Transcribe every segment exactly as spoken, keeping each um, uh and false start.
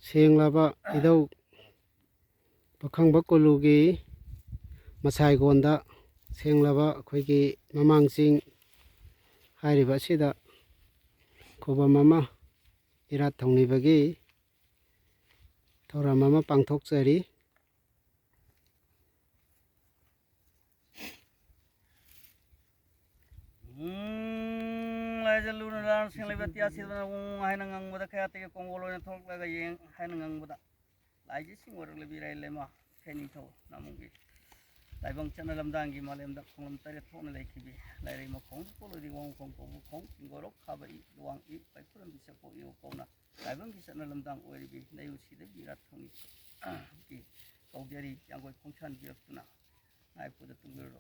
ꯁꯦꯡꯂꯕ ꯏꯙꯧ ꯄꯥꯈꯪꯕ ꯀꯣꯂꯨꯒꯤ ꯃꯁꯥꯏꯒꯣꯟꯗ ꯁꯦꯡꯂꯕ ꯑꯩꯈꯣꯏꯒꯤ ꯃꯃꯥꯡ ꯆꯤꯡ ꯍꯥꯏꯔꯤꯕ ꯑꯁꯤꯗ ꯈꯨꯕꯝ ꯑꯃ ꯏꯔꯥꯠ ꯊꯧꯅꯤꯕꯒꯤ ꯊꯧꯔꯝ ꯑꯃ ꯄꯥꯡꯊꯣꯛꯆꯔꯤ꯫ ꯎꯝ, ꯂꯥꯏꯖ ꯂꯨꯅ ꯂꯥꯟ ꯁꯦꯡꯂꯤꯕ ꯑꯇꯤꯌꯥꯁꯤꯗꯅ ꯎꯝ ꯍꯥꯏꯅ ꯉꯪꯕꯗ ꯀꯌꯥꯠꯇꯒꯤ ꯀꯣꯡꯒꯣꯜ ꯑꯣꯏꯅ ꯊꯣꯛꯂꯛꯂꯒ ꯌꯦꯡ ꯍꯥꯏꯅ ꯉꯪꯕꯗ ꯂꯥꯏꯖ ꯏꯁꯤꯡ ꯑꯣꯏꯔꯛꯂꯤꯕ ꯏꯔꯩ ꯂꯩꯃ ꯏꯊꯩ ꯅꯤꯡꯊꯧ ꯅꯥꯃꯨꯡꯒꯤ ꯇꯥꯏꯕꯪ ꯆꯠꯅ ꯂꯝꯗꯥꯡꯒꯤ ꯃꯥꯂꯦꯝꯗ ꯈꯣꯡꯂꯝ ꯇꯔꯦꯠ ꯊꯣꯛꯅ ꯂꯩꯈꯤꯕꯤ ꯂꯥꯏꯔꯩ ꯃꯈꯣꯡꯗ ꯄꯣꯛꯂꯣꯏꯗꯤ ꯋꯥꯡꯈꯣꯡ ꯀꯧꯕ ꯈꯣꯡ ꯆꯤꯡꯒꯣꯔꯣꯛ ꯈꯥꯕ ꯏ ꯂꯨꯋꯥꯡ ꯏ ꯄꯩꯈꯨꯔꯝꯕꯤ ꯁꯦꯛꯄꯣꯛ ꯏ ꯀꯧꯅ ꯇꯥꯏꯕꯪꯒꯤ ꯆꯠꯅ ꯂꯝꯗꯥꯡ ꯑꯣꯏꯔꯤꯕꯤ ꯅꯌꯨ ꯁꯤꯗꯕꯤ ꯏꯔꯥꯠ ꯊꯧꯅꯤ ꯀꯤ ꯀꯧꯖꯔꯤ꯫ ꯌꯥꯡꯒꯣꯏ ꯈꯣꯡꯁꯥꯟꯕꯤꯔꯛꯇꯨꯅ ꯉꯥꯏꯄꯨꯗ ꯇꯨꯡꯗꯔꯣ꯫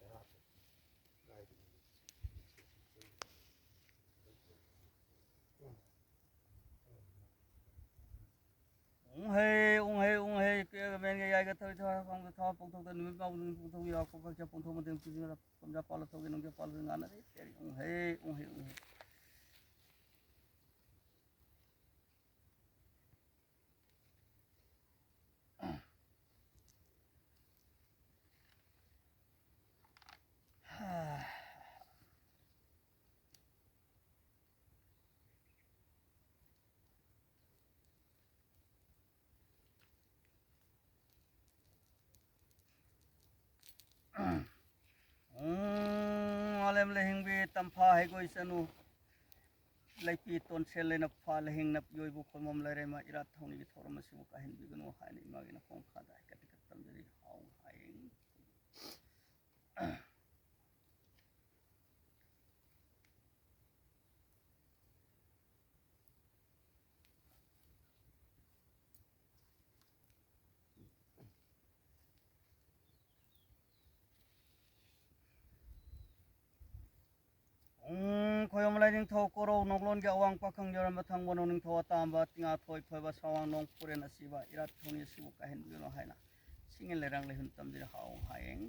ꯎꯪ ꯍꯦ, ꯎꯪ ꯍꯦ, ꯎꯪ ꯍꯦ, ꯄꯦꯒ ꯃꯦꯟꯒ ꯌꯥꯏꯒ ꯊꯧꯔꯤ ꯊꯧꯔꯥ ꯈꯣꯡꯗ ꯊꯧ ꯄꯣꯛꯊꯣꯛꯇ ꯅꯨꯃꯤꯠ ꯄꯥꯎ ꯅꯨꯃꯤꯠ ꯄꯣꯛꯊꯣꯛ ꯌꯥꯎ ꯈꯣꯡ ꯈꯛ ꯆꯦ ꯄꯣꯟꯊꯣꯛ ꯃꯇꯦꯡ ꯄꯤꯖꯅ ꯄꯝꯖꯥ ꯄꯥꯜꯂ ꯊꯧꯒꯦ ꯅꯨꯡꯖꯥ ꯄꯥꯜꯂ ꯉꯥꯟꯅꯔꯦ ꯇꯦꯔꯤ꯫ ꯎꯪ ꯍꯦ, ꯎꯪ ꯍꯦ, ꯎꯪ ꯍꯦ꯫ ꯎꯝ, ꯃꯥꯂꯦꯝ ꯂꯩꯍꯤꯡꯕꯤ ꯇꯝꯐꯥ ꯍꯩꯒꯣꯏ ꯆꯅꯨ ꯂꯩꯄꯤ ꯇꯣꯟꯁꯦꯜ ꯂꯩꯅ ꯐꯥ ꯂꯩꯍꯤꯡꯅ ꯌꯣꯏꯕꯨ ꯈꯣꯏꯃꯣꯝ ꯂꯩꯔꯩꯃ ꯏꯔꯥꯠ ꯊꯧꯅꯤꯒꯤ ꯊꯧꯔꯝ ꯑꯁꯤꯕꯨ ꯀꯥꯏꯍꯟꯕꯤꯒꯅꯨ ꯍꯥꯏꯅ ꯏꯃꯥꯒꯤ ꯅꯈꯣꯡ ꯈꯥꯗ ꯍꯥꯏꯀꯠ ꯍꯥꯏꯀꯠ ꯇꯝꯖꯔꯤ꯫ ꯍꯥꯎ ꯍꯥꯏꯌꯦꯡ꯫ ꯎꯝ, ꯈꯣꯏꯔꯣꯝ ꯂꯥꯏꯅꯤꯡꯊꯧ ꯀꯣꯔꯧ ꯅꯣꯡꯂꯣꯟꯒꯤ ꯑꯋꯥꯡ ꯄꯥꯈꯪ ꯌꯧꯔꯝꯕ ꯊꯥꯡꯕ ꯅꯣꯡꯅꯤꯡꯊꯧ ꯑꯇꯥꯝꯕ ꯇꯤꯉꯥ ꯊꯣꯏ ꯊꯣꯏꯕ ꯁꯋꯥꯡ ꯅꯣꯡ ꯄꯨꯔꯦꯟ ꯑꯁꯤꯕ ꯏꯔꯥꯠ ꯊꯧꯅꯤ ꯑꯁꯤꯕꯨ ꯀꯥꯏꯍꯟꯕꯤꯒꯅꯨ ꯍꯥꯏꯅ ꯁꯤꯡꯉꯦ ꯂꯩꯔꯥꯡ ꯂꯩꯍꯨꯟ ꯇꯝꯖꯔꯤ꯫ ꯍꯥꯎ ꯍꯥꯏꯌꯦꯡ꯫